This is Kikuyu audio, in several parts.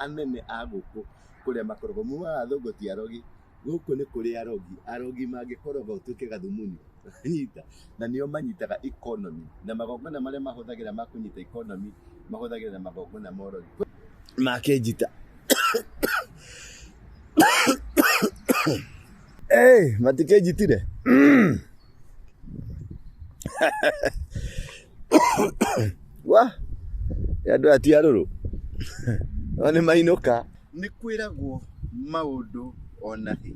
Anene a gũkũ kũrĩa makoragwo mugaga athũngũ ti arogi, gũkũ nĩ kũrĩ arogi. Arogi mangĩkoroga ũtuĩke gathumuni nyita, na nĩo manyitaga economy, na magongona marĩa mahũthagĩra ma kũnyita economy mahũthagĩra na magongona ma ũrogi makĩnjita. Hey, matikĩnjitire. Wa andũ aya ti arũrũ no nĩ mainũka. Nĩ kwĩragwo maũndũ ona hĩ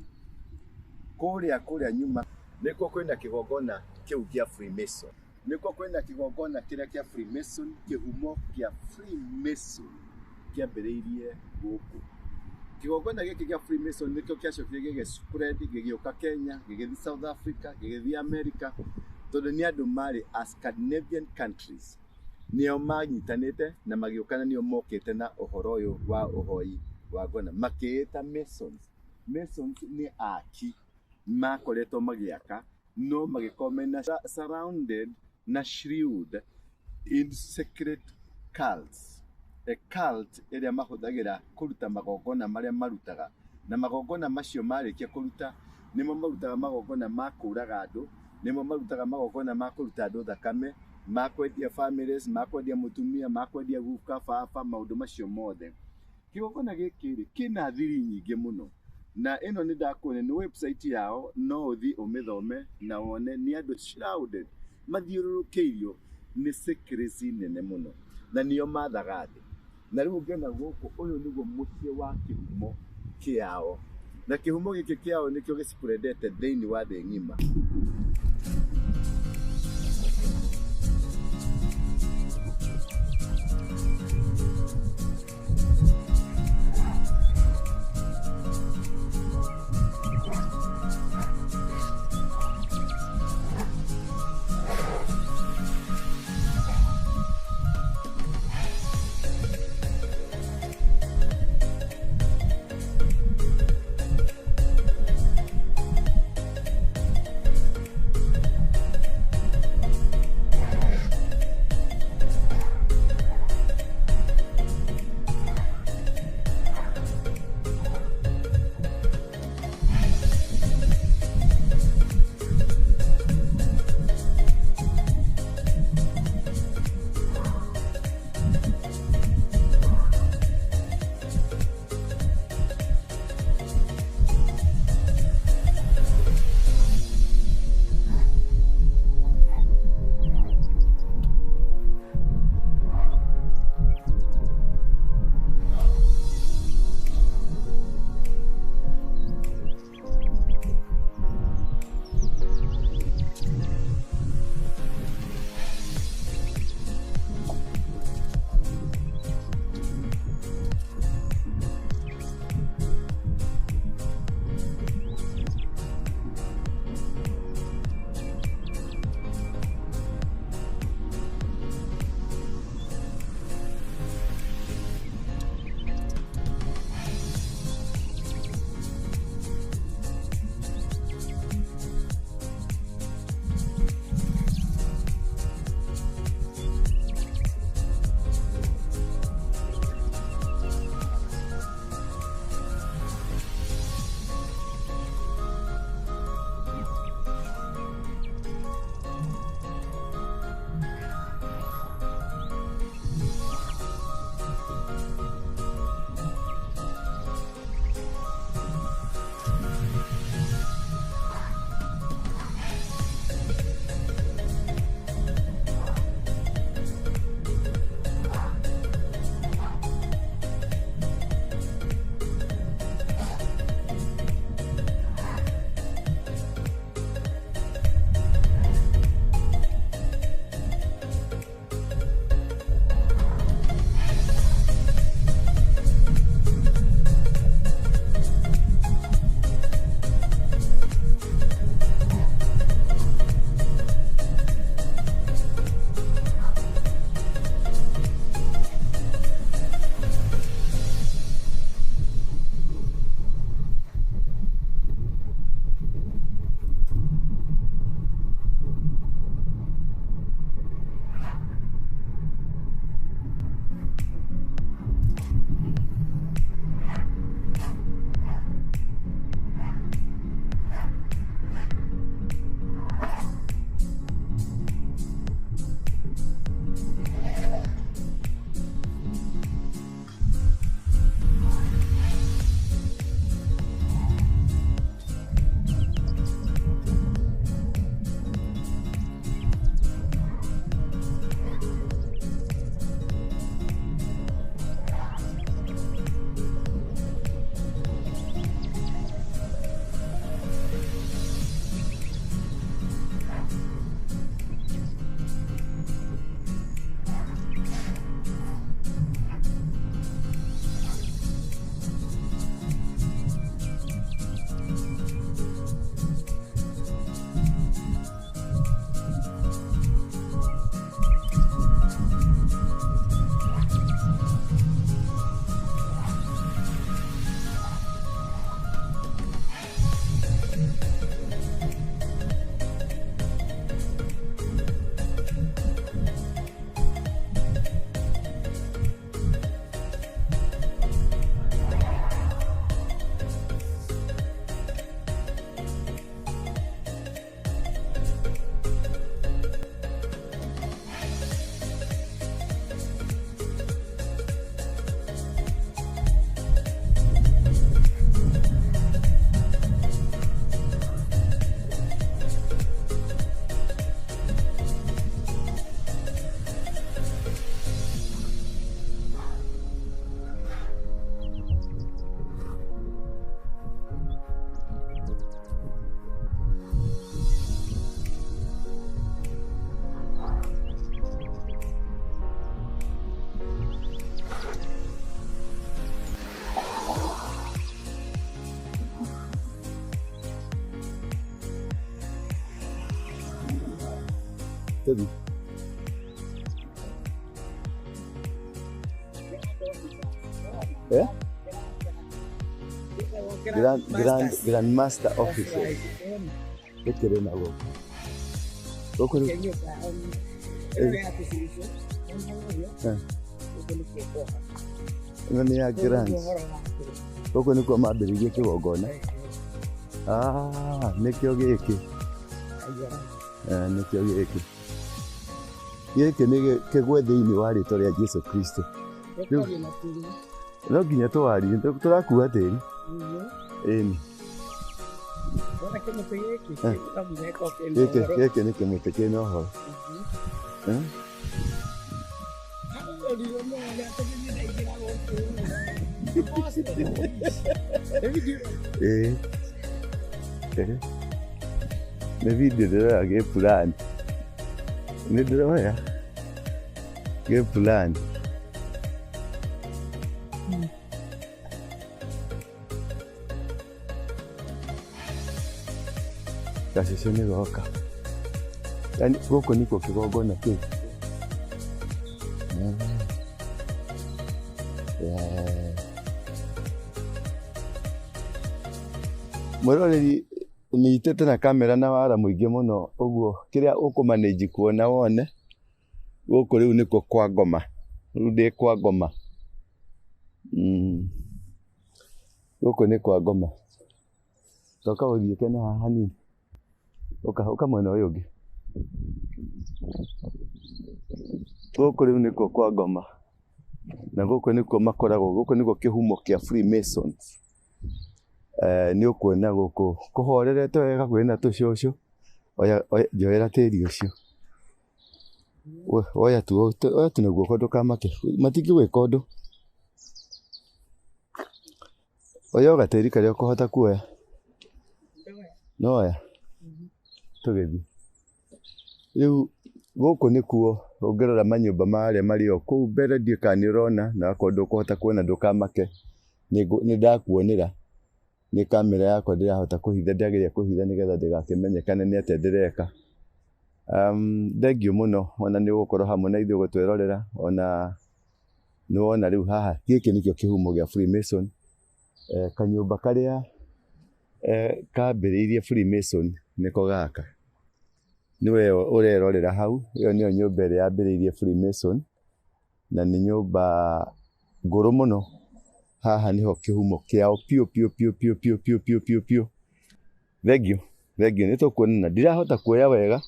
kũrĩa kũrĩa nyuma nĩkuo kwĩna kĩgongona kĩu kĩa Freemason, nĩkuo kwĩna kĩgongona kĩrĩa kĩa Freemason. Kĩhumo kĩa Freemason kĩambĩrĩirie gũkũ. Kĩgongona gĩkĩ kĩa Freemason nĩkĩo kĩacokire gĩgĩ spread, gĩgĩũka Kenya, gĩgĩthiĩ South Africa, gĩgĩthiĩ America, tondũ nĩ andũ marĩ a Scandinavian countries nĩo manyitanĩte na magĩũka, na nĩo mokĩte na ũhoro ũyũ wa ũhoi wa ngona makĩĩta Masons. Masons nĩ aki makoretwo magĩaka, no magĩkorwo mena surrounded na shrewd in secret cults, a cult ĩrĩa mahũthagĩra kũruta magongona marĩa marutaga, na magongona macio marĩkia kũruta nĩmo marutaga magongona ma kũraga andũ, nĩmo marutaga magongona ma kũruta andũ thakame, ma kwendia families, ma kwendia mũtumia, ma kwendia guka, baba, maũndũ macio mothe. Kĩgongona gĩkĩ rĩ kĩna thiri nyingĩ mũno, na ĩno nĩ ndakuonia nĩ website yao, no ũthiĩ ũmĩthome na wone nĩ andũ shrouded, mathiũrũrũkĩirio nĩ secrecy nene mũno, na nĩo mathaga thĩ. Na rĩu ũngĩona gũkũ, ũyũ nĩguo mũciĩ wa kĩhumo kĩao, na kĩhumo gĩkĩ kĩao nĩkĩo gĩspreadete thĩinĩ wa thĩ ng'ima. Tũthiĩ. Eh? Grand, Grand Master Officer. Gĩkĩrĩ na gũkũ. Gũkũ nĩ ĩno nĩ ya Grand. Gũkũ nĩkuo mambĩrĩirie kĩgongona. Ah, nĩkĩo gĩkĩ. Nĩkĩo gĩkĩ. Gĩkĩ nĩ kĩgwe thĩinĩ wa rĩtwa rĩa Jesu Kristo. No nginya tũwarie, tũrakua tĩri. Ĩni. Gĩkĩ gĩkĩ nĩ kĩmũtĩ kĩna ũhoro. Eh? Ĩĩ. Ĩĩ. Nĩ video ndĩroya gĩ plan. Nĩ ndĩroya gĩ plan. Gacũcũ nĩ goka. Yaani gũkũ nĩkuo kĩgongona kĩu. Yeah. Mwĩroreri nyitĩte na kamera na wara mũingĩ mũno ũguo kĩrĩa ũkũmanĩnji kuona wone gũkũ rĩu nĩkuo kwa ngoma, rĩu ndĩ kwa ngoma. Gũkũ nĩ kwa ngoma. Toka ũthiĩte na haha hanini. Ũka ũka mwena ũyũ ũngĩ. Gũkũ rĩu nĩkuo kwa ngoma. Na gũkũ nĩkuo makoragwo, gũkũ nĩkuo kĩhumo kĩa Freemasons. Nĩ ũkuona gũkũ kũhorerete wega kwĩna tũcũcũ. Oya njoera tĩri ũcio. Oya tu oya tu na guoko ndũkamake, matingĩgwĩka ũndũ. Oya o gatĩri karĩa ũkũhota kuoya. No oya tũgĩthiĩ. Rĩu gũkũ nĩkuo ũngĩrora manyũmba marĩa marĩ o kũu mbere ndiũĩ kana nĩ ũrona, na akorwo ndũkũhota kuona ndũkamake, nĩ ndakuonera. Nĩ kamera yakwa ndĩrahota kũhitha, ndĩrageria kũhitha nĩgetha ndĩgakĩmenyekane nĩ atĩa ndĩreka. Thengiũ mũno ona nĩ ũgũkorwo hamwe na ithuĩ gũtwĩrorera, ona nĩ wona rĩu haha gĩkĩ nĩkĩo kĩhumo gĩa Freemason. Kanyũmba karĩa kambĩrĩirie Freemason nĩko gaka. Nĩwe ũrerorera hau, ĩyo nĩyo nyũmba ĩrĩa yambĩrĩirie Freemason, na nĩ nyũmba ngũrũ mũno. Haha nĩho kĩhumo kĩao piũ piũ piũ piũ piũ piũ piũ piũ piũ. Thengiũ, thengiũ, nĩ tũkuonana. Ndirahota kuoya wega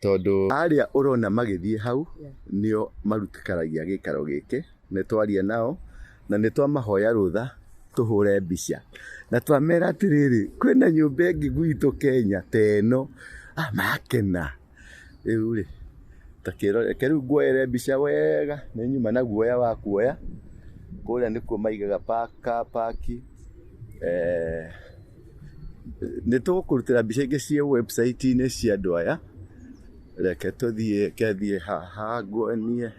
tondũ arĩa ũrona magĩthiĩ hau nĩo marutĩkaragia gĩikaro gĩkĩ. Nĩ twaria nao na nĩ twamahoya rũtha tũhũre mbica na twamera atĩrĩrĩ, kwĩna nyũmba ĩngĩ gwitũ Kenya ta ĩno. Ah, makena. Rĩu rĩ, ta kĩrore, reke rĩu nguoere mbica wega, nĩ nyuma na guoya wa kuoya. Kũrĩa nĩkuo maigaga car park. Nĩ tũgũkũrutĩra mbica ingĩ ciĩ website-inĩ cia andũ aya. Reke tũthiĩ, reke thiĩ haha nguonie.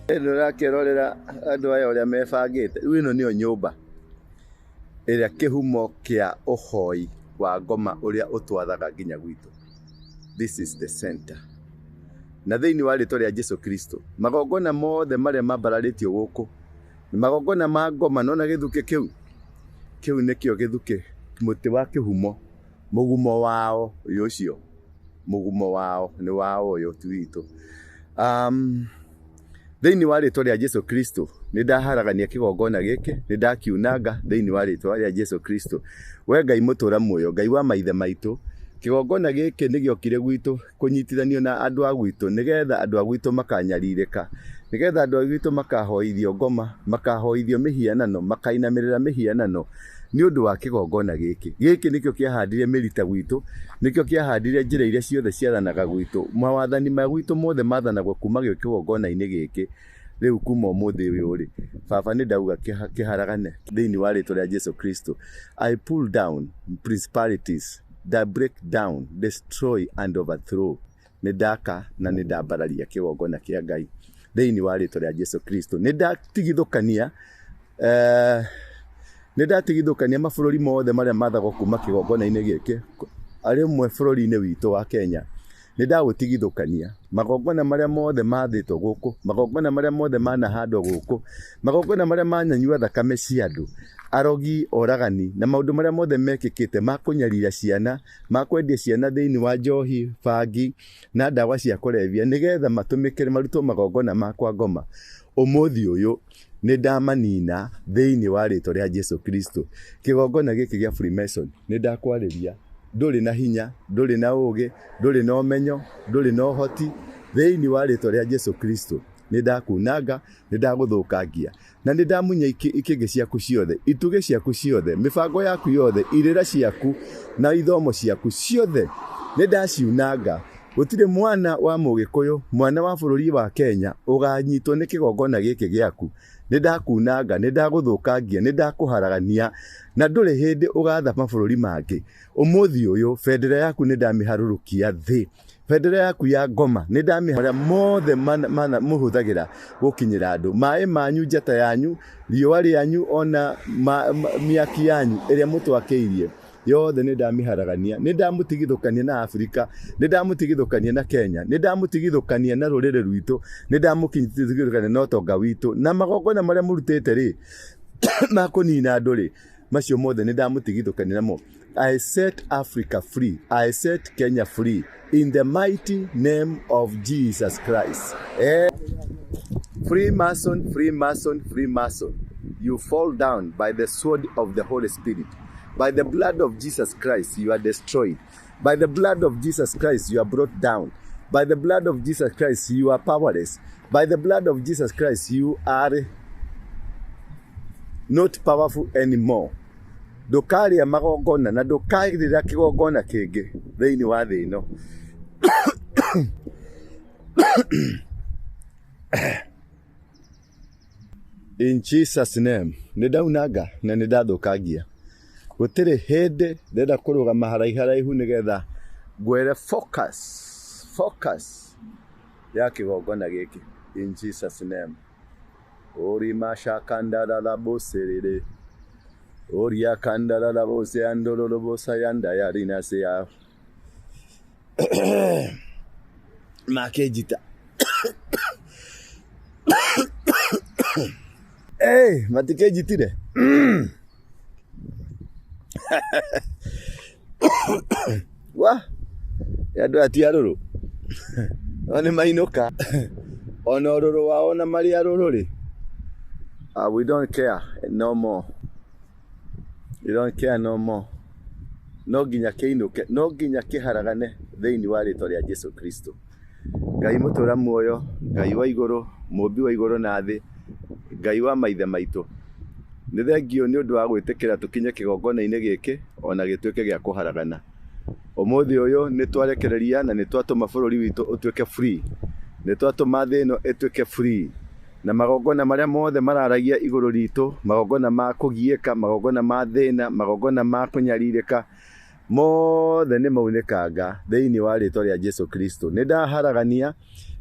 Ĩno ũrakĩrorera andũ aya ũrĩa mebangĩte. Rĩu ĩno nĩyo nyũmba ĩrĩa kĩhumo kĩa ũhoi wa ngoma ũrĩa ũtwathaga nginya gwitũ. This is the center. Na thĩinĩ wa rĩtwa rĩa Jesu Kristo, magongona mothe marĩa mambararĩtio gũkũ, magongona ma ngoma, nona gĩthukĩ kĩu, kĩu nĩkĩo gĩthukĩ, mũtĩ wa kĩhumo, mũgumo wao ũyũ ũcio, mũgumo wao nĩ wao ũyũ ti witũ. Thĩinĩ wa rĩtwa rĩa Jesu Kristo, nĩ ndaharagania kĩgongona gĩkĩ, nĩ ndakiunanga thĩinĩ wa rĩtwa rĩa Jesu Kristo. We Ngai mũtũra muoyo, Ngai wa maithe maitũ, kĩgongona gĩkĩ nĩ gĩokire gwitũ kũnyitithanio na andũ a gwitũ, nĩgetha andũ a gwitũ makanyarirĩka, nĩgetha andũ a gwitũ makahoithio ngoma, makahoithio mĩhianano, makainamĩrĩra mĩhianano, nĩ ũndũ wa kĩgongona gĩkĩ. Gĩkĩ nĩkĩo kĩahandire mĩrita gwitũ, nĩkĩo kĩahandire njĩra iria ciothe ciathanaga gwitũ. Mawathani ma gwitũ mothe mathanagwo kuma kĩgongona-inĩ gĩkĩ. Rĩu kuma ũmũthĩ ũyũ rĩ, baba nĩ ndauga kĩharagane thĩinĩ wa rĩtwa rĩa Jesu Kristo. I pull down principalities that break down, destroy and overthrow. Nĩ ndaka na nĩ ndambararia kĩgongona kĩa Ngai thĩinĩ wa rĩtwa rĩa Jesu Kristo. Nĩ ndatigithũkania nĩ ndatigithũkania mabũrũri mothe marĩa mathagwo kuma kĩgongona-inĩ gĩkĩ, arĩ ũmwe bũrũri-inĩ witũ wa Kenya. Nĩ ndagũtigithũkania magongona marĩa mothe mathĩtwo gũkũ, magongona marĩa mothe manahandwo gũkũ, magongona marĩa mananyua thakame cia andũ, arogi, oragani, na maũndũ marĩa mothe mekĩkĩte ma kũnyarira ciana, ma kwendia ciana thĩinĩ wa njohi, bangi na ndawa cia kũrebia, nĩgetha matũmĩke marutwo magongona ma kwa ngoma. Ũmũthĩ ũyũ nĩ ndamanina thĩinĩ wa rĩtwa rĩa Jesu Kristo. Kĩgongona gĩkĩ gĩa Freemason nĩ ndakwarĩria, ndũrĩ na hinya, ndũrĩ na ũgĩ, ndũrĩ na ũmenyo, ndũrĩ na ũhoti. Thĩinĩ wa rĩtwa rĩa Jesu Kristo nĩ ndakunanga, nĩ ndagũthũkangia, na nĩ ndamunya ikĩngĩ ciaku ciothe, itugĩ ciaku ciothe, mĩbango yaku yothe, irĩra ciaku na ithomo ciaku ciothe nĩ ndaciunanga. Gũtirĩ mwana wa Mũgĩkũyũ, mwana wa bũrũri wa Kenya ũganyitwo nĩ kĩgongona gĩkĩ gĩaku. Nĩ ndakunanga, nĩ ndagũthũkangia, nĩ ndakũharagania, na ndũrĩ hĩndĩ ũgatha mabũrũri mangĩ. Ũmũthĩ ũyũ bendera yaku nĩ ndamĩharũrũkia thĩ, bendera yaku ya ngoma nĩ ndamĩharĩa mothe mũhũthagĩra gũkinyĩra andũ, maĩ manyu, njata yanyu, riũa rĩanyu, ona mĩaki yanyu ĩrĩa mũtwakĩirie yothe nĩ ndamĩharagania. Nĩ ndamũtigithũkania na Afrika, nĩ ndamũtigithũkania na Kenya, nĩ ndamũtigithũkania na rũrĩrĩ rwitũ, nĩ ndamũtigithũkania na ũtonga witũ, na magongona marĩa mũrutĩte rĩ ma kũnina andũ rĩ, macio mothe nĩ ndamũtigithũkania namo. I set Africa free. I set Kenya free. In the mighty name of Jesus Christ. Freemason, Freemason, Freemason. You fall down by the sword of the Holy Spirit. By the blood of Jesus Christ, you are destroyed. By the blood of Jesus Christ, you are brought down. By the blood of Jesus Christ, you are powerless. By the blood of Jesus Christ, you are not powerful anymore. Ndũkarĩa magongona na ndũkairĩra kĩgongona kĩngĩ thĩinĩ wa thĩ ĩno. In Jesus name, nĩ ndaunanga na nĩ ndathũkangia. Gũtirĩ hĩndĩ ndĩrenda kũrũgama haraihu haraihu nĩgetha ngwere focus, focus ya kĩgongona gĩkĩ. In Jesus name. Ori mashakandarara boserere. Oria kandarara bose andororo bosa yanda yarina se ya. Makejita. Hey, matikejitire. Wa? Andũ aya ti arũrũ. O nĩ mainũka. Ona ũrũrũ wao na marĩ arũrũ rĩ. We don't care no more. We don't care no more. No nginya kĩinũke, no nginya kĩharagane thĩinĩ wa rĩtwa rĩa Jesu Kristo. Ngai mũtũra muoyo, Ngai wa igũrũ, mũmbi wa igũrũ na thĩ, Ngai wa maithe maitũ. Nĩ thengio nĩ ũndũ wa gwĩtĩkĩra tũkinye kĩgongona-inĩ gĩkĩ ona gĩtuĩke gĩa kũharagana. Ũmũthĩ ũyũ nĩ twarekereria na nĩ twatũma bũrũri witũ ũtuĩke free. Nĩ twatũma thĩ ĩno ĩtuĩke free. Na magongona marĩa mothe mararagia igũrũ ritũ, magongona ma kũgiĩka, magongona ma thĩna, magongona ma kũnyarirĩka, mothe nĩ maunĩkanga thĩinĩ wa rĩtwa rĩa Jesu Kristo. Nĩ ndaharagania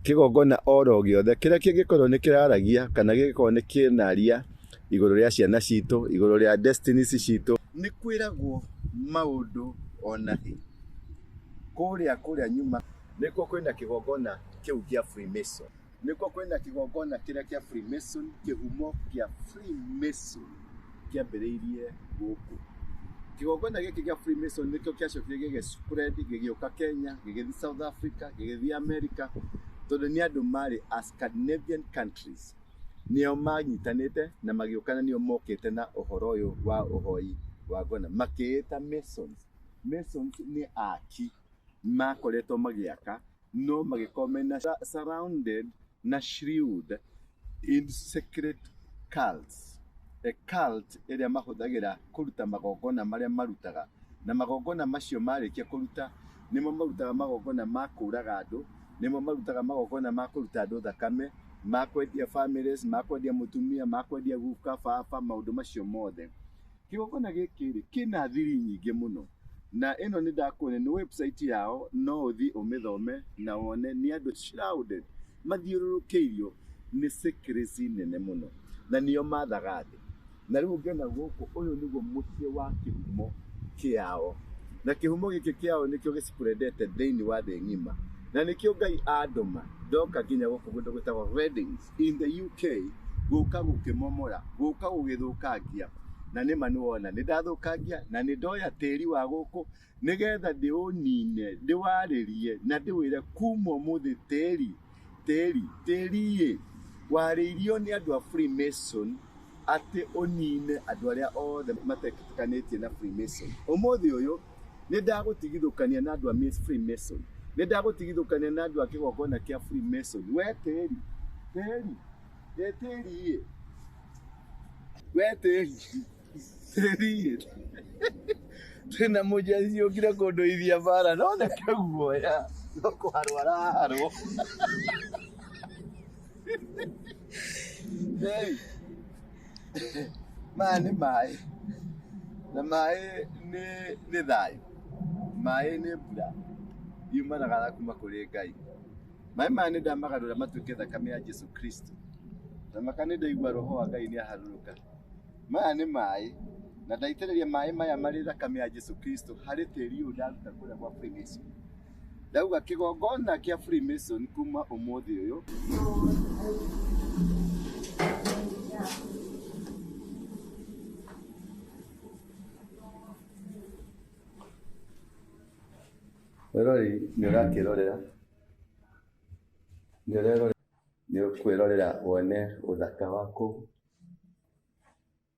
kĩgongona oro gĩothe kĩrĩa kĩngĩkorwo nĩ kĩraragia kana gĩgĩkorwo nĩ kĩnaria igũrũ rĩa ciana citũ, igũrũ rĩa destinies citũ. Nĩ kwĩragwo maũndũ ona hĩ. Kũrĩa kũrĩa nyuma nĩkuo kwĩna kĩgongona kĩu kĩa Freemason. Nĩkuo kwĩna kĩgongona kĩrĩa kĩa Freemason, kĩhumo kĩa Freemason kĩambĩrĩirie gũkũ. Kĩgongona gĩkĩ kĩa Freemason nĩkĩo kĩacokire gĩgĩ spread gĩgĩũka Kenya, gĩgĩthiĩ South Africa, gĩgĩthiĩ America, tondũ nĩ andũ marĩ a Scandinavian countries nĩo manyitanĩte na magĩũka na nĩo mokĩte na ũhoro ũyũ wa ũhoi wa ngona makĩĩta Masons. Masons nĩ aki makoretwo magĩaka no magĩkorwo mena surrounded na shrewd in secret cults. A cult ĩrĩa mahũthagĩra kũruta magongona marĩa marutaga, na magongona macio marĩkia kũruta nĩmo marutaga magongona ma kũraga andũ, nĩmo marutaga magongona ma kũruta andũ thakame, ma kwendia families, ma kwendia mũtumia, ma kwendia guka, baba, maũndũ macio mothe. Kĩgongona gĩkĩ rĩ kĩna thiri nyingĩ mũno, na ĩno nĩ ndakuonia nĩ website yao, no ũthiĩ ũmĩthome na wone nĩ andũ shrouded mathiũrũrũkĩirio nĩ secrecy nene mũno, na nĩo mathaga thĩ. Na rĩu ũngĩona gũkũ, ũyũ nĩguo mũciĩ wa kĩhumo kĩao, na kĩhumo gĩkĩ kĩao nĩkĩo gĩspreadete thĩinĩ wa thĩ ng'ima, na nĩkĩo Ngai andũma ndoka nginya gũkũ kũndũ gwĩtagwo Readings in the UK, gũka gũkĩmomora, gũka gũgĩthũkangia, na nĩma nĩwona nĩ ndathũkangia na nĩ ndoya tĩri wa gũkũ nĩgetha ndĩũnine, ndĩwarĩrie na ndĩwĩre kuma ũmũthĩ tĩri tĩri tĩri-ĩ warĩirio nĩ andũ a Freemason atĩ ũnine andũ arĩa othe matetĩkanĩtie na Freemason. Ũmũthĩ ũyũ nĩ ndagũtigithũkania na andũ a Freemason, nĩ ndagũtigithũkania na andũ a kĩgongona kĩa Freemason. We tĩri tĩri ĩ tĩri-ĩ, we tĩri tĩri-ĩ, twĩna mũjeci ũkire kũndũithia bara no neke guoya no kũharwo araharwo. Hey, maya nĩ maĩ, na maĩ nĩ thayũ, maĩ nĩ mbura yumanaga na kuma kũrĩ Ngai. Maĩ maya nĩ ndamagarũra matuĩke thakame ya Jesu Kristo, na maka nĩ ndaigua roho wa Ngai nĩ aharũrũka. Maya nĩ maĩ, na ndaitĩrĩria maĩ maya marĩ thakame ya Jesu Kristo harĩ tĩri ũyũ ndaruta kũrĩa gwa Freemason. Ndauga kĩgongona kĩa Freemason kuma ũmũthĩ ũyũ. Wĩrori nĩ ũrakĩrorera, nĩ ũrerorera, nĩ ũkwĩrorera wone ũthaka wa kũu,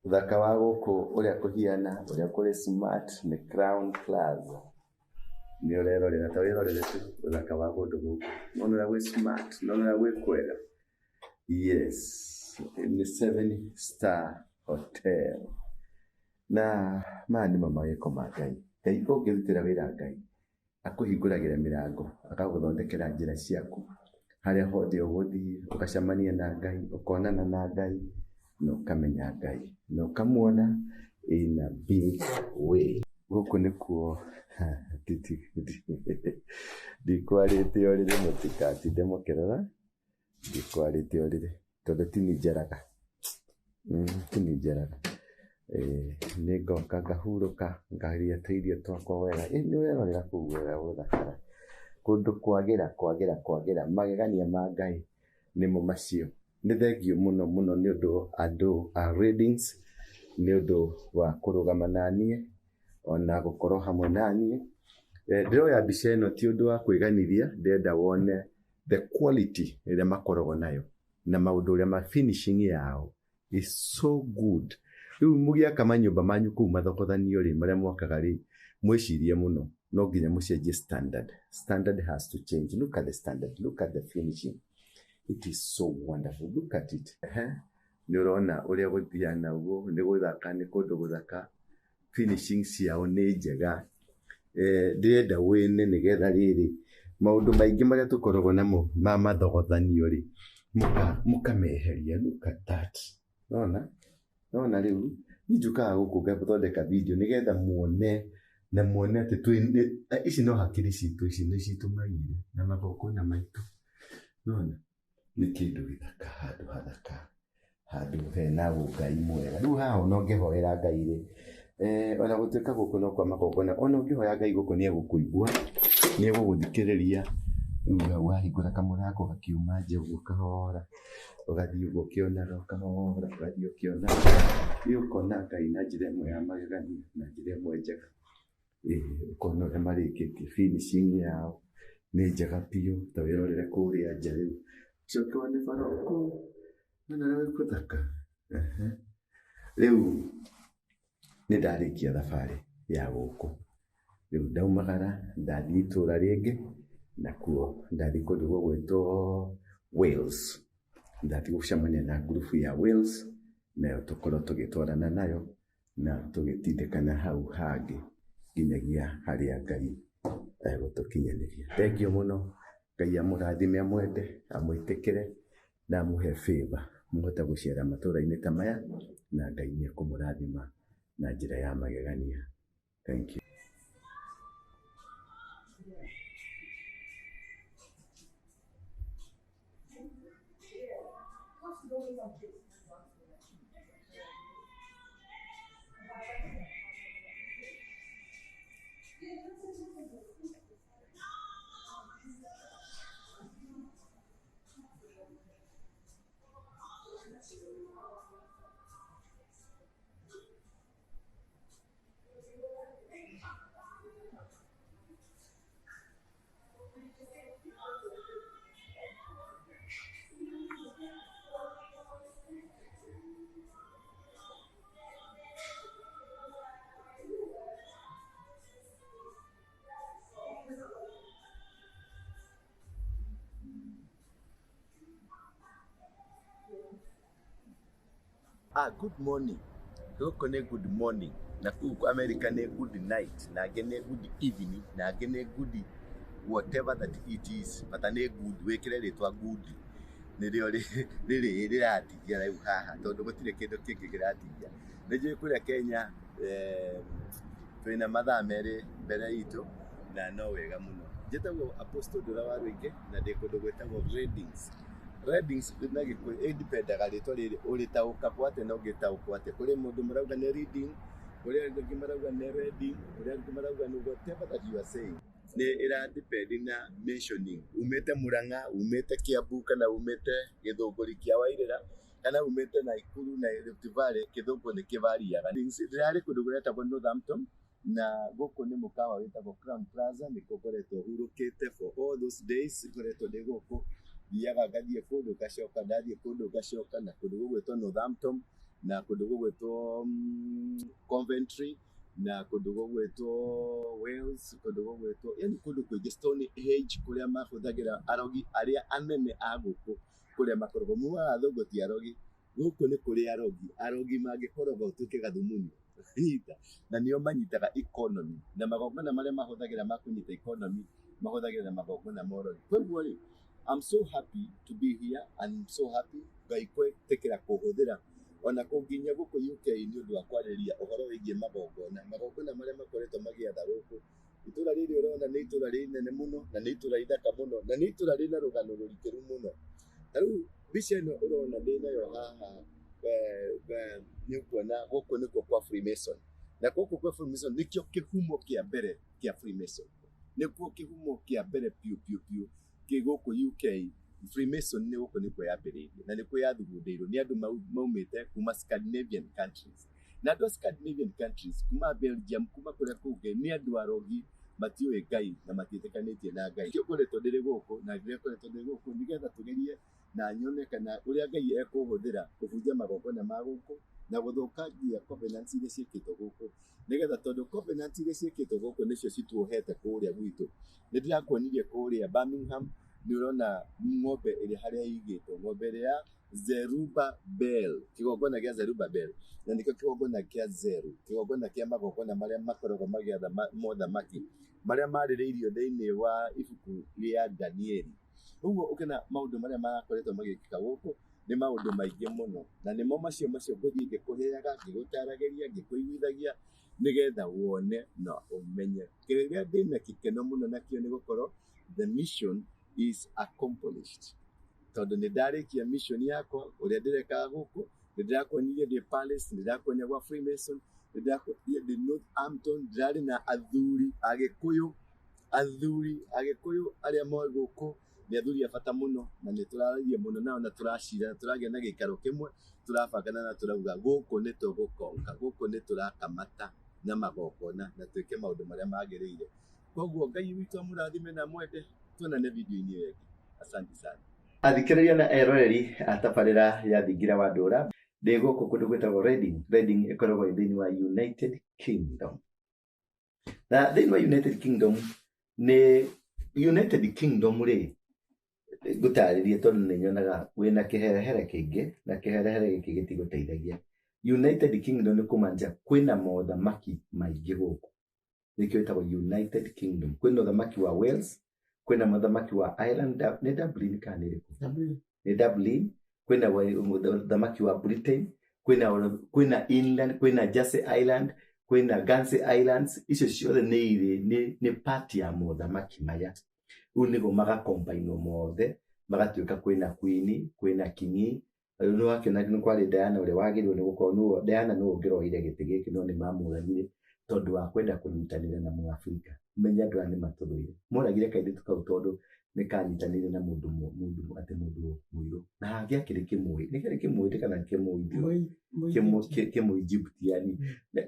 ũthaka wa gũkũ ũrĩa kũhiana, ũrĩa kũrĩ smart nĩ Crown Plaza. Nĩ ũrerorera, ta wĩrorere tu ũthaka wa kũndũ gũkũ, nĩwona ũrĩa gwĩ smart, nĩwona ũrĩa gwĩ kwega. Yes, nĩ 7 star hotel. Na maya nĩmo mawĩko ma Ngai. Ngai ũngĩrutĩra wĩra Ngai, akũhingũragĩra mĩrango, agagũthondekera njĩra ciaku, harĩa hothe ũgũthiĩ, ũgacemania na Ngai, ũkonana na Ngai, na ũkamenya Ngai, na ũkamuona in a big way. Gũkũ nĩkuo ndikwarĩte ũrĩrĩ, mũtikatinde mũkĩrora, ndikwarĩte ũrĩrĩ tondũ ti niĩ njaraga, ti niĩ njaraga. Nĩ ngoka ngahurũka, ngarĩa tũirio twakwa wega. Nĩ ũrerorera kũu wega gũthakara, kũndũ kwagĩra kwagĩra kwagĩra, magegania ma Ngai nĩmo macio. Nĩ thengiũ mũno mũno nĩ ũndũ andũ a Readings, nĩ ũndũ wa kũrũgama na niĩ ona gũkorwo hamwe na niĩ. Ndĩroya mbica ĩno ti ũndũ wa kwĩganithia, ndĩrenda wone the quality ĩrĩa makoragwo nayo na maũndũ ũrĩa ma finishing yao is so good. Rĩu mũgĩaka manyũmba manyu kũu mathogothanio rĩ, marĩa mwakaga rĩ, mwĩcirie mũno, no nginya mũcenjie standard. Standard has to change. Look at the standard, look at the finishing. It is so wonderful. Look at it. Nĩ ũrona ũrĩa gũthiana ũguo, nĩ gũthaka, nĩ kũndũ gũthaka. Finishing ciao nĩ njega. Ndĩrenda wĩne nĩgetha rĩrĩ maũndũ maingĩ marĩa tũkoragwo namo ma mathogothanio rĩ, mũkameheria. Look at that. Nona? Nona rĩu niĩ njũkaga gũkũ ngathondeka video nĩgetha muone na muone atĩ ici no hakiri citũ, ici nĩ citũ maire na magongona maitũ. Nona? Nĩ kĩndũ gĩthaka, handũ hathaka, handũ hena ũngai mwega. Rĩu haha ona ũngĩhoera Ngai rĩ, ona gũtuĩka gũkũ no kwa magongona, ona ũngĩhoya Ngai gũkũ nĩ egũkũigua, nĩ egũgũthikĩrĩria. Rĩu wahingũra kamũrango gakiuma nja ũguo kahora, ũgathiĩ ũguo ũkĩonaga kahora, ũgathiĩ ũkĩonaga, rĩu ũkona Ngai na njĩra ĩmwe ya magegania, na njĩra ĩmwe njega. Ũkona ũrĩa marĩkĩtie finishing yao nĩ njega biũ, ta wĩrorere kũrĩa nja rĩu, ũcoke wone bara o kũu, nĩwona ũrĩa gwĩ gũthaka? Rĩu nĩ ndarĩkia thabarĩ ya gũkũ, rĩu ndaumagara ndathiĩ itũra rĩngĩ, nakuo ndathiĩ kũndũ gũgwĩtwo Wales, ndathiĩ gũcemania na ngurubu ya Wales, nayo tũkorwo tũgĩtwarana nayo na tũgĩtindĩkana hau hangĩ nginyagia harĩa Ngai egũtũkinyanĩria. Thengiũ mũno, Ngai amũrathime amwende, amwĩtĩkĩre na amũhe favor mũhote gũcera matũra-inĩ ta maya na Ngai nĩ ekũmũrathima na njĩra ya magegania. Thank you. Ah, good morning. Gũkũ nĩ good morning na kũu America nĩ good night na angĩ nĩ good evening na angĩ nĩ good whatever that it is, bata nĩ good, wĩkĩre rĩtwa good nĩrĩo rĩrĩ rĩratigia rĩu haha tondũ gũtirĩ kĩndũ kĩngĩ kĩratigia. Nĩ njũĩ kũrĩa Kenya twĩna mathaa merĩ mbere itũ na no wega mũno. Njĩtagwo Apostle Ndura wa Rũingĩ na ndĩ kũndũ gwĩtagwo Readings. Readings na Gĩkũyũ ĩndipendaga rĩtwa rĩrĩ ũrĩtaũkagwo atĩa na ũngĩtaũkwo atĩa. Kũrĩ mũndũ marauga nĩ reading, kũrĩ angĩ marauga nĩ reading, kũrĩ angĩ marauga nĩ whatever that you are saying. Nĩ ĩra depend na mentioning, umĩte Murang'a, umĩte Kiambu kana umĩte Gĩthũngũri kĩa Wairĩra kana umĩte Naikuru na Rift Valley, Gĩthũngũ nĩ kĩvariaga. Ndĩrarĩ kũndũ kũretagwo Northampton na gũkũ nĩ mũkawa wĩtagwo Crown Plaza, nĩkuo ngoretwo hurũkĩte for all those days ngoretwo ndĩ gũkũ, thiaga ngathiĩ kũndũ ngacoka, ndathiĩ kũndũ ngacoka, na kũndũ gũgwĩtwo Northampton na kũndũ gũgwĩtwo Coventry na kũndũ gũgwĩtwo Wales, kũndũ gũgwĩtwo, yani kũndũ kũingĩ Stonehenge kũrĩa mahũthagĩra arogi arĩa anene a gũkũ kũrĩa makoragwo. Mugaga athũngũ ti arogi, gũkũ nĩ kũrĩ arogi, arogi mangĩkoroga ũtuĩke gathumuni nyita, na nĩo manyitaga economy na magongona marĩa mahũthagĩra ma kũnyita economy mahũthagĩra na magongona ma ũrogi. Koguo rĩ, I'm so happy to be here and I'm so happy Ngai gwĩtĩkĩra kũhũthĩra ona kũnginyia gũkũ UK nĩ ũndũ wa kwarĩrĩria ũhoro wĩgiĩ magongona, magongona marĩa makoretwo magĩatha gũkũ. Itũra rĩrĩ ũrona nĩ itũra rĩnene mũno na nĩ itũra ithaka mũno na nĩ itũra rĩna rũgano rũrikĩru mũno. Ta rĩu mbica ĩno ũrona ndĩ nayo haha nĩ ũkuona gũkũ nĩkuo kwa Freemason. Na gũkũ kwa Freemason nĩkĩo kĩhumo kĩa mbere kĩa Freemason. Nĩkuo kĩhumo kĩa mbere biũ biũ biũ kĩ gũkũ UK. Freemason nĩ gũkũ nĩkuo yambĩrĩirie na nĩkuo yathugundĩirwo nĩ andũ maumĩte kuma Scandinavian countries. Na andũ a Scandinavian countries kuma Belgium, kuma kũrĩa kũngĩ nĩ andũ arogi matiũĩ Ngai na matiĩtĩkanĩtie na Ngai. Nĩkĩo ngoretwo ndĩrĩ gũkũ na rĩrĩa ngoretwo ndĩ gũkũ nĩgetha tũgerie na nyone kana ũrĩa Ngai ekũhũthĩra kũbunja magongona ma gũkũ na gũthũkangia covenants iria ciĩkĩtwo gũkũ, nĩgetha tondũ covenants iria ciĩkĩtwo gũkũ nĩcio cituohete kũrĩa gwitũ. Nĩ ndĩrakuonirie kũrĩa Birmingham, nĩ ũrona ng'ombe ĩrĩa harĩa ĩigĩtwo, ng'ombe ĩrĩa ya Zerubbabel, kĩgongona kĩa Zerubbabel, na nĩkĩo kĩgongona kĩa Zeru, kĩgongona kĩa magongona marĩa makoragwo magĩatha mothamaki marĩa marĩrĩirio thĩinĩ wa ibuku rĩa Danieli. Ũguo ũkĩona maũndũ marĩa makoretwo magĩkĩka gũkũ nĩ maũndũ maingĩ mũno, na nĩmo macio macio ngũthiĩ ngĩkũheaga, ngĩgũtaragĩria, ngĩkũiguithagia nĩgetha wone na ũmenye. Kĩrĩa ndĩna gĩkeno mũno nakĩo nĩ gũkorwo the mission is accomplished. Tondũ nĩ ndarĩkia mission yakwa ũrĩa ndĩrekaga gũkũ, nĩ ndĩrakuonirie ndĩ Palace, nĩ ndĩrakuonia gwa Freemason, nĩ ndĩrakuonirie ndĩ Northampton, ndĩrarĩ na athuri Agĩkũyũ Athuri Agĩkũyũ arĩa moĩ gũkũ nĩ athuri a bata mũno, na nĩ tũraragia mũno nao, na tũracira, na tũragĩa na gĩikaro kĩmwe, tũrabangana na tũrauga gũkũ nĩ tũgũkonka, gũkũ nĩ tũrakamata na magongona na twĩke maũndũ marĩa magĩrĩire. Koguo Ngai witũ amũrathime na amwende, tuonane video-inĩ ĩyo ĩngĩ. Asante sana. Athikĩrĩria na eroreri a tabarĩra ya Thingira wa Ndũra, ndĩ gũkũ kũndũ gwĩtagwo Reading. Reading ĩkoragwo ĩ thĩinĩ wa United Kingdom. Na thĩinĩ wa United Kingdom nĩ United Kingdom rĩ, ngũtarĩrie tondũ nĩ nyonaga wĩna kĩherehere kĩingĩ na kĩherehere gĩkĩ gĩtigũteithagia. United Kingdom nĩ kũmaanisha kwĩna mothamaki maingĩ gũkũ. Nĩkĩo ĩtagwo United Kingdom. Kwĩna ũthamaki wa Wales, kwĩna mũthamaki wa Ireland, nĩ Dublin kana nĩ ĩrĩkũ? Nĩ Dublin, kwĩna ũthamaki wa Britain, kwĩna England, kwĩna Jersey Island, kwĩna Guernsey Islands, icio ciothe nĩ irĩ nĩ part ya mothamaki maya. Rĩu nĩguo magakombainwo mothe, magatuĩka kwĩna queen, kwĩna king. Rĩu nĩ wakĩona nĩ kwarĩ Diana ũrĩa wagĩrĩirwo nĩ gũkorwo nĩwe Diana nĩwe ũngĩroire gĩtĩ gĩkĩ no nĩ mamũragire tondũ wa kwenda kũnyitanĩra na Mũabirika. Ũmenye andũ aya nĩ matũthũire. Moragire kairĩtu kau tondũ nĩ kanyitanĩire na mũndũ mũndũ atĩ mũndũ mũirũ. Na gĩakĩrĩ kĩmũĩ, nĩ kĩarĩ kĩmũĩndĩ kana kĩmũ-Egyptian.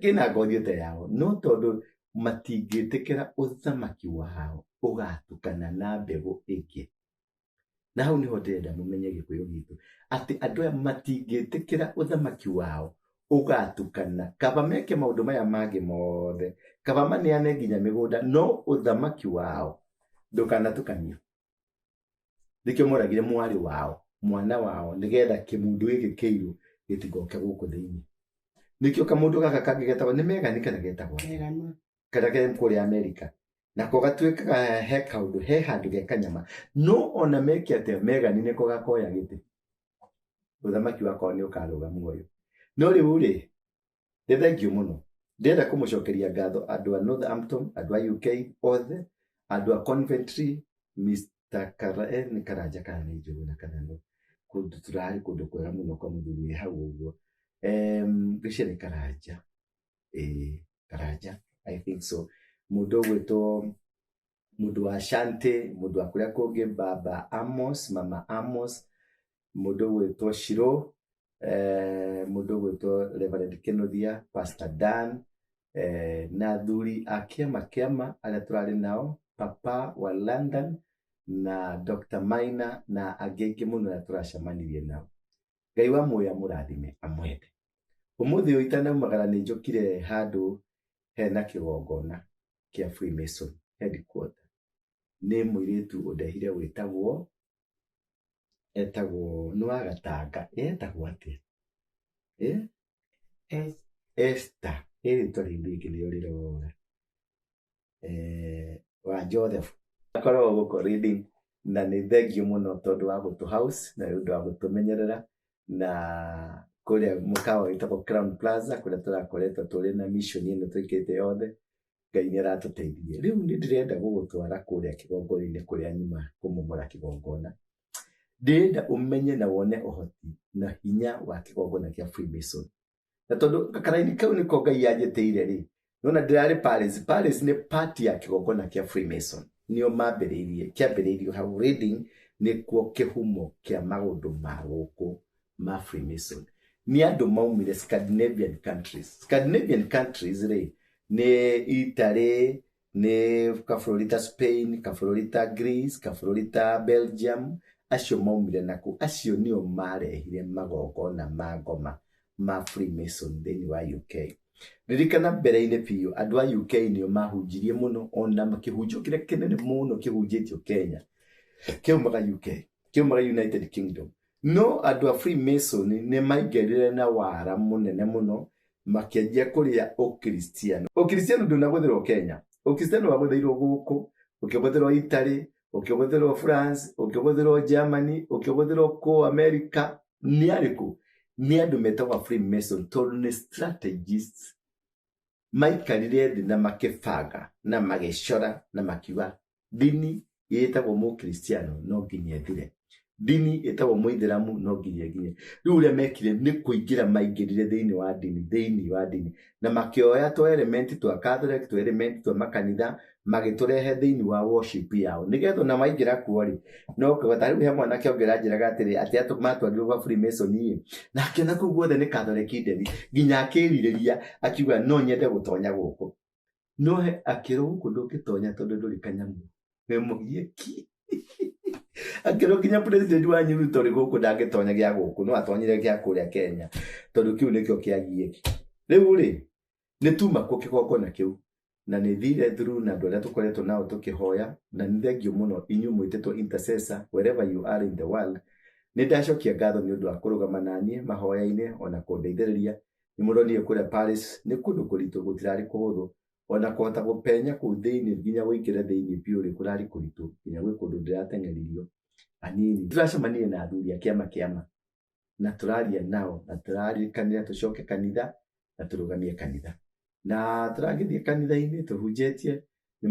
Kĩna ngothi o ta yao. No tondũ matingĩtĩkĩra ũthamaki wao ũgatukana na mbegũ ĩngĩ. Na hau niho ndĩrenda mũmenye Gĩkũyũ gitũ, atĩ andũ aya matingĩtĩkĩra ũthamaki wao ũgatukana, kaba meke maũndũ maya mangĩ mothe, kaba maneane nginya mĩgũnda, no ũthamaki wao ndũkanatukanio. Nĩkĩo moragire mwarĩ wao, mwana wao, nĩgetha kĩmũndũ gĩkĩ kĩirũ gĩtigoke gũkũ thĩinĩ. Nĩkĩo kamũndũ gaka kangĩ getagwo nĩ Megani kana getagwo kana ke kũrĩa Amerika, nako gatuĩkaga he kaũndũ, he handũ ge kanyama, no ona meke atĩa Megani nĩko gakoya gĩtĩ, ũthamaki wakwa nĩ ũkarũga muoyo. No rĩu rĩ, nĩ thengiũ mũno, ndĩrenda kũmũcokeria ngatho andũ a Northampton, andũ a UK othe, andũ a Coventry, Mr. Nĩ Karanja kana nĩ Njũgũna kana nũ, kũndũ tũrarĩ kũndũ kwega mũno kwa mũthuri wĩ hau ũguo. Ngwĩciria nĩ Karanja, ĩĩ Karanja, I think so. Mũndũ ũgwĩtwo mũndũ wa Ashanti, mũndũ wa kũrĩa kũngĩ, Baba Amos, Mama Amos, mũndũ ũgwĩtwo Shiro, mũndũ ũgwĩtwo Reverend Kĩnuthia, Pastor Dan, na athuri a kĩama kĩama arĩa tũrarĩ nao, Papa wa London na Dr. Maina na angĩ aingĩ mũno arĩa tũracemanirie nao. Ngai wa muoyo amũrathime amwende. Ũmũthĩ ũyũ itanaumagara nĩ njũkire handũ hena kĩgongona kĩa Freemason headquarter. Nĩ mũirĩtu ũndehire wĩtagwo etagwo nĩ wa Gatanga, etagwo atĩa? Esther, ĩ rĩtwa rĩu rĩngĩ nĩrĩo rĩrora. Wa Joseph. Akoragwo gũkũ Reading na nĩ thengiũ mũno tondũ wa gũtũ house na nĩ ũndũ wa gũtũmenyerera na kũrĩa mũkawa wĩtagwo Crown Plaza kũrĩa tũrakoretwo tũrĩ na mission ĩno twĩkĩte yothe, Ngai nĩ aratũteithirie. Rĩu nĩ ndĩrenda gũgũtwara kũrĩa kĩgongona-inĩ kũrĩa nyuma kũmomora kĩgongona. Ndĩrenda ũmenye na wone ũhoti na hinya wa kĩgongona kĩa Freemason. Na tondũ karaini kau nĩko Ngai anjĩtĩire rĩ, nona ndĩrarĩ Paris. Paris nĩ part ya kĩgongona kĩa Freemason. Nĩo mambĩrĩirie, kĩambĩrĩirio hau Reading nĩkuo kĩhumo kĩa maũndũ ma gũkũ ma Freemason. Nĩ andũ maumire Scandinavian countries. Scandinavian countries rĩ, nĩ Italy, nĩ kabũrũri ta Spain, kabũrũri ta Greece, kabũrũri ta Belgium, acio maumire naku, acio nĩo marehire magongona ma ngoma ma Freemason thĩinĩ wa UK. Ririkana mbere-inĩ biũ andũ a UK nĩo mahunjirie mũno, ona kĩhunjio kĩrĩa kĩnene mũno kĩhunjĩtio Kenya kĩaumaga UK, kĩaumaga United Kingdom. No andũ a Freemason nĩ maingĩrire na wara mũnene mũno makĩanjia kũrĩa Ũkristiano. Ũkristiano ndũnagũthĩrwo Kenya. Ũkristiano wagũthĩirwo gũkũ, ũkĩgũthĩrwo Italy, ũkĩgũthĩrwo France, ũkĩgũthĩrwo Germany, ũkĩgũthĩrwo kũ America. Nĩ arĩkũ? Nĩ andũ metagwo Freemason tondũ nĩ strategists maikarire thĩ na makĩbanga na magĩcora na makiuga ndini ĩtagwo mũkristiano no nginya ĩthire. Ndini ĩtagwo mũithĩramu no nginya nginya rĩu ũrĩa mekire nĩ kũingĩra maingĩrire thĩinĩ wa ndini, thĩinĩ wa ndini, na makĩoya tũ element twa Catholic, tũ element twa makanitha, magĩtũrehe thĩinĩ wa worship yao, nĩgetha ona maingĩra kuo rĩ, no kũgota. Rĩu he mwanake ũngĩ ũranjĩraga atĩrĩ atĩ matwarirwo gwa Freemason ĩ, na akĩona kũu guothe nĩ Catholic nderi, nginya akĩrirĩria akiuga no nyende gũtonya gũkũ, no he akĩrwo gũkũ ndũngĩtonya tondũ ndũrĩ kanyamũ, wĩ mũgiĩki. Akĩrwo nginya president wanyu Ruto rĩ, gũkũ ndangĩtonya gĩa gũkũ, no atonyire gĩa kũrĩa Kenya tondũ kĩu nĩkĩo kĩagiĩki. Rĩu rĩ, nĩ tuma kuo kĩgongona kĩu na nĩ thire through na andũ arĩa tũkoretwo nao tũkĩhoya, na nĩ thengio mũno inyuĩ mwĩtĩtwo intercessor wherever you are in the world. Nĩ ndacokia ngatho nĩ ũndũ wa kũrũgama naniĩ mahoya-inĩ ona kũndeithĩrĩria. Nĩ mũronire kũrĩa Paris nĩ kũndũ kũritũ, gũtirarĩ kũhũthũ ona kũhota gũpenya kũu thĩinĩ, nginya gũingĩra thĩinĩ biũ rĩ, kũrarĩ kũritũ, nginya gwĩ kũndũ ndĩrateng'eririo hanini. Tũracemanirie na athuri a kĩama kĩama na tũraria nao na tũraririkanĩra tũcoke kanitha na tũrũgamie kanitha, na tũragĩthiĩ kanitha-inĩ tũhunjĩtie. Nĩ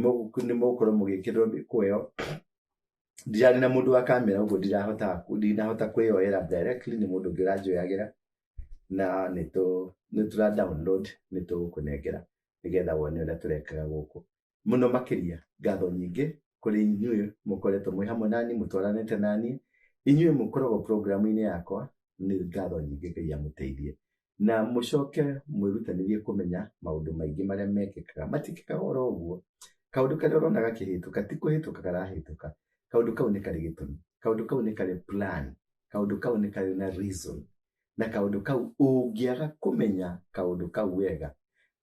mũgũkorwo mũgĩkĩrwo mĩkwa ĩyo. Ndirarĩ na mũndũ wa kamera, ũguo ndinahota kwĩyoera directly, nĩ mũndũ ũngĩ ũranjoyagĩra, na nĩ tũra download, nĩ tũgũkũnengera nĩgetha wone ũrĩa tũrekaga gũkũ. Mũno makĩria ngatho nyingĩ kũrĩ inyuĩ mũkoretwo mwĩ hamwe nani, mũtwaranĩte nani, inyuĩ mũkoragwo programu-inĩ yakwa, nĩ ngatho nyingĩ. Ngai amũteithie na mũcoke mwĩrutanĩrie kũmenya maũndũ maingĩ marĩa mekĩkaga. Matiĩkĩkaga oro ũguo. Kaũndũ karĩa ũrona gakĩhĩtũka ti kũhĩtũka karahĩtũka, kaũndũ kau nĩ karĩ gĩtũmi, kaũndũ kau nĩ karĩ plan, kaũndũ kau nĩ karĩ na reason, na kaũndũ kau ũngĩaga kũmenya kaũndũ kau wega,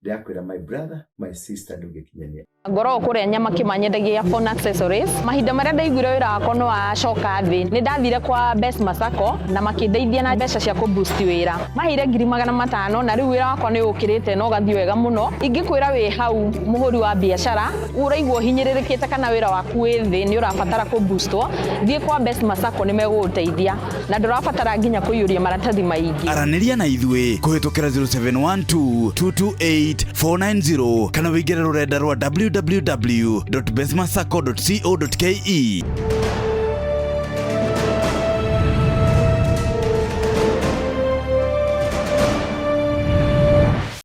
ndĩrakwĩra, my brother, my sister, ndũngĩkinyania. Ngoragwo kũrĩa nyama kĩmanyendagia phone accessories. Mahinda marĩa ndaiguire wĩra wakwa nĩ wacoka thĩ, nĩ ndathire kwa Best Masako na makĩndeithia na mbeca cia kũ boost wĩra. Maheire 500,000 na rĩu wĩra wakwa nĩ ũkĩrĩte na ũgathiĩ wega mũno. Ingĩkwĩra wĩ hau mũhũri wa biacara ũraigua ũhinyĩrĩrĩkĩte kana wĩra waku wĩ thĩ, nĩ ũrabatara kũ boostwo, thiĩ kwa Best Masako, nĩ megũgũteithia na ndũrabatara nginya kũiyũria maratathi maingĩ. Aranĩria na ithuĩ kũhĩtũkĩra 0712 228 490 kana wĩingĩre rũrenda rwa www.besmasacco.co.ke.